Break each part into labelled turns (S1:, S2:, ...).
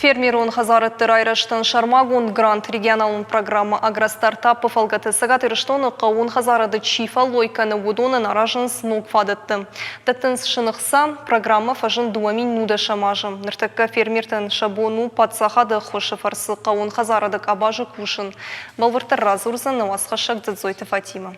S1: Фермерон хӕдзарадты райрӕзтӕн сӕрмагонд грант регионалон программӕ «Агростартап»-ы фӕлгӕты Цӕгат Ирыстоны хъӕууон хӕдзарады чи фӕллой кӕны, уыдонӕн аразынц ног фадӕттӕ. Дӕттынц сын ӕхца. Программӕ фӕзынд 2019 азы. Ныртӕккӕ фермертӕн сӕ бон у паддзахады ӕххуысы фӕрцы хъӕууон хӕдзарады къабазы кусын. Бӕлвырддӕр радзурдзӕн нӕ уацхӕссӕг Дзӕдзойты Фатимӕ.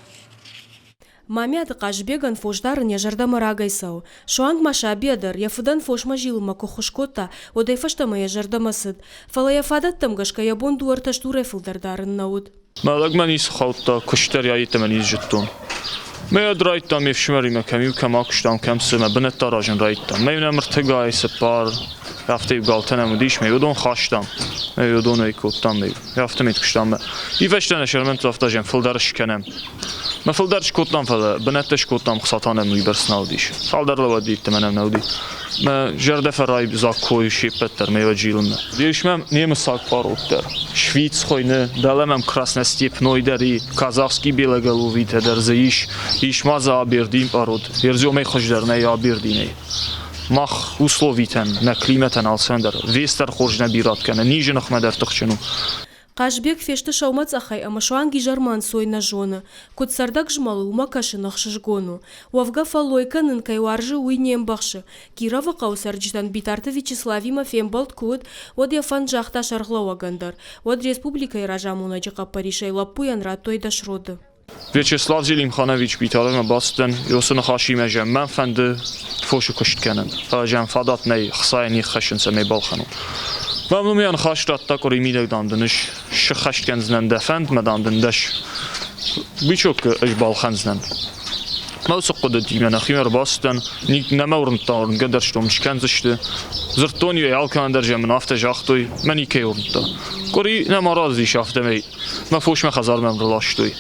S2: Мамиаты Хъазыбегӕн фос дарын йӕ зӕрдӕмӕ рагӕй цӕуы. Суанг ма сабийӕ дӕр, йӕ фыдӕн фосмӕ зилынмӕ куы ххуыс кодта, уӕдӕй фӕстӕмӕ йӕ зӕрдӕмӕ цыд. Фӕлӕ йӕ фадӕттӕм гӕсгӕ йӕ бон дыууӕ-ӕртӕ стурӕй фылдӕр дарын нӕ уыд.
S3: Мӕ лӕгмӕ ницы хаудта, куыст дӕр йӕ йеддӕмӕ ницы зыдтон. Мӕ уӕд райдыдтам ме фсымӕримӕ кӕм-иу кӕм акуыстам, кӕм цы, мӕ бынӕттӕ аразын райдыдтам. Мӕ иу нӕм ӕртыгай, цыппар, афтӕ-иу галтӕ нӕм уыдис, мӕ уыдон хастам, мӕ уыдонӕй кодтам, мӕ афтӕмӕй куыстам. Ивӕзтӕ нӕ сӕрмӕ афтӕ зӕм фылдӕр скӕнӕм. Мӕ фылдӕр скодтам, фӕлӕ бынӕттӕ скодтам, хца та нӕм уыйбӕрц нӕ уыдис. Цалдӕр лӕвӕрдтӕ мӕнӕн нӕ уыди. Мӕ зӕрдӕ фӕрайдзаг кой се ппӕт дӕр ме зилынмӕ. Ис мӕм немыцаг парод дӕр, Швиц хуыйны, дӕлӕ мӕм Красностепной дӕр и, казахский белоголовитӕ дӕр дзы ис, ис ма дзы Абердин парод, Ердзёмӕй хуыздӕр нӕй Абердинӕй. Мах условитӕн, нӕ климатӕн алцӕмӕн дӕр вес дӕр хорз нӕ бирӕт кӕны, низы ныхмӕ дӕр тыхджын у.
S2: Хъазбег фесты сӕумӕцъӕхӕй ӕмӕ суанг изӕрмӕ ӕнцой нӕ зоны. Куыд цӕрдӕг змӕлы, уымӕ кӕсын ӕхсызгон у. Уӕвгӕ фӕллой кӕнын кӕй уарзы, уый не мбӕхсы. Кировы хъӕуы цӕрджытӕн Битарты Вячеславимӕ фембӕлд куы уыд, уӕд йӕ фӕнд загъта сӕргълӕууӕгӕн дӕр. Уӕд республикӕйы разамонӕджы хъӕппӕрисӕй лӕппуйӕн радтой дӕсроды.
S3: Вячеслав Зелимханович Битаровмӕ бацыдтӕн, уыцы ныхасимӕ зӕгъ, мӕн фӕнды фосы куыст кӕнын, фӕлӕ зӕгъ, фадат нӕй, хцайӕ не ххӕссынц ӕмӕ балхӕнон. Мӕм уым йӕ ныхас радта къуыри мидӕг, дам дын ӕз сыххӕст кӕндзынӕн дӕ фӕнд, мӕ дам дын дӕс бычокы ӕз балхӕндзынӕн. Мӕ уыцы хъуыдытимӕ нӕхимӕ ӕрбацыдтӕн, нӕ мӕ уырныдта, уырнгӕ дӕр стом скӕндзысты. Дзырдтон иу алкӕмӕн дӕр, зӕгъ мын афтӕ загътой, мӕ никӕй уырныдта. Къуыри нӕма рацыдис, афтӕмӕй Мӕ фос мӕ хӕдзармӕ ӕрластой.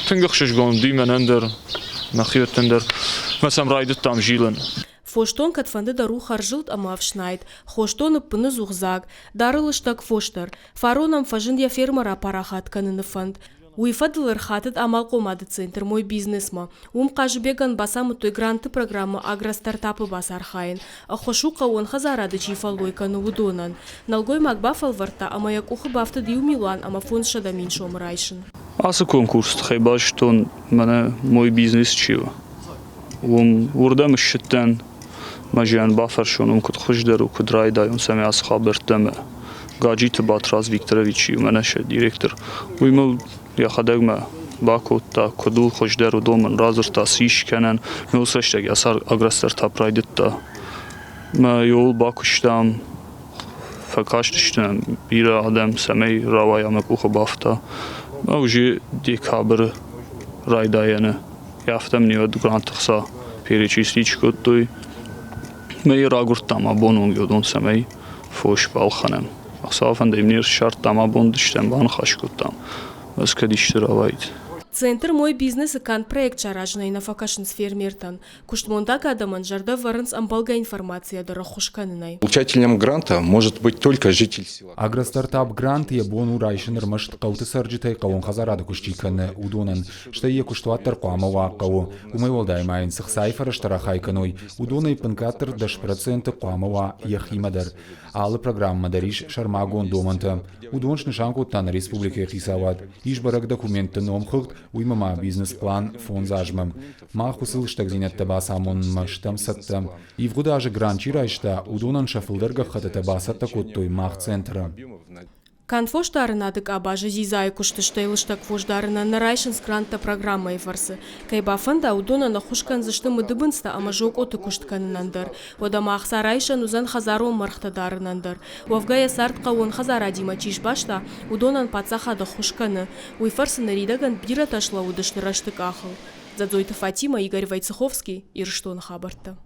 S3: Тынг ӕхсызгон уыди мӕнӕн дӕр, мӕхиуӕттӕн дӕр. Мӕ сӕм райдыдтам зилын.
S2: Фосдон кӕдфӕнды дӕр у хӕрзылд ӕмӕ ӕфснайд, хосдон ӕппыныдзух дзаг, дары лыстӕг фос дӕр. Фарон ӕм фӕзынд йӕ фермӕ рапарахат кӕныны фӕнд. Уый фӕдыл ӕрхатыд амалхъомады центр «Мой бизнес»-мӕ. Уым Хъазыбегӕн бацамыдтой грантты программӕ «Агростартап»-ы бацархайын. Ӕххуыс у хъӕууон хӕдзарады чи фӕллой кӕны, уыдонӕн. Нӕлгоймаг бафӕлвӕрдта ӕмӕ йӕ къухы бафтыд 1 500 000 сомы райсын.
S3: Ацы конкурсы тыххӕй базыдтон, мӕнӕ «Мой бизнес» чи у, уым уырдӕм ссыдтӕн, мӕ зиан бафӕрсон, уым куыд хуыздӕр у, куыд райдайон, цӕмӕй ацы хабӕрттӕ мӕ Гаджиты Батрадз Викторович у мӕнӕ сӕ директор, уый мыл йӕхӕдӕг мӕ бакодта, куыд у хуыздӕр, уыдон мын радзырдта, цы ис кӕнӕн. Мӕ уыцы рӕстӕг йӕ цард агростартап райдыдта. Мӕ иуыл бакуыстам, фӕкастыстӕм бирӕ адӕм, цӕмӕй рауайа мӕ къухы бафта. Мӕ уже декабры райдайӕны афтӕ мын уӕд гранты хца перечислить кодтой. Мӕ йӕ рагуырдтам абон онг уыдон, цӕмӕй фос балхӕнӕм. Ӕхсӕвфӕндӕй не ссардтам, абон дыстӕм баныхас кодтам. Ӕз кӕд исты рауайд.
S2: Центр «Мой бизнес»-ы канд проект саразынӕй нӕ фӕкӕсынц фермертӕн. Куыстмондаг адӕмӕн зӕрдӕ вӕрынц ӕмбӕлгӕ информацийӕ дӕр ӕххуыс кӕнынӕй.
S4: Получателем гранта может быть только житель села.
S5: Агростартап грант йӕ бон у райсын ӕрмӕст хъӕуты цӕрджытӕй хъӕууон хӕдзарады куыст чи кӕны, уыдонӕн, стӕй йӕ куыстуат дӕр хъуамӕ уа хъӕуы. Уымӕй уӕлдай ма йын цы хцайы фӕрӕзтӕ рахай кӕной, уыдонӕй ӕппынкъаддӕр 10% хъуамӕ уа йӕхимӕ дӕр. Алы программӕ дӕр ис сӕрмагонд домӕнтӕ. Уыдон снысан кодта нӕ республикӕйы хицауад. Ис бӕрӕг документты номхыгъд, уыимӕ ма бизнес-план фондз азмӕ. Мах уыцы лыстӕгдзинӕдтӕ бацамонынмӕ стӕм цӕттӕ. Ивгъуыд азы грант чи райста, уыдонӕн сӕ фылдӕр гӕххӕттытӕ бацӕттӕ кодтой мах центры.
S2: Канд фосдарынады къабазы дзидзайы куысты стӕй лыстӕг фосдарынӕн нӕ райсынц гранттӕ программӕйы фӕрцы. Кӕй бафӕнда, уыдонӕн ӕххуыс кӕндзысты мыдыбындзтӕ ӕмӕ зокъоты куыст кӕнынӕн дӕр. Уӕдӕ ма ӕхца райсӕн уыдзӕн хӕдзарон мӕргътӕ дарынӕн дӕр. Уӕвгӕ йӕ цард хъӕууон хӕдзарадимӕ чи сбаста, уыдонӕн паддзахад ӕххуыс кӕны. Уый фӕрцы ныридӕгӕн бирӕтӕ слӕууыдысты рӕзты къахыл. Дзӕдзойты Фатимӕ, Игорь Войцеховский, Ирыстоны хабӕрттӕ.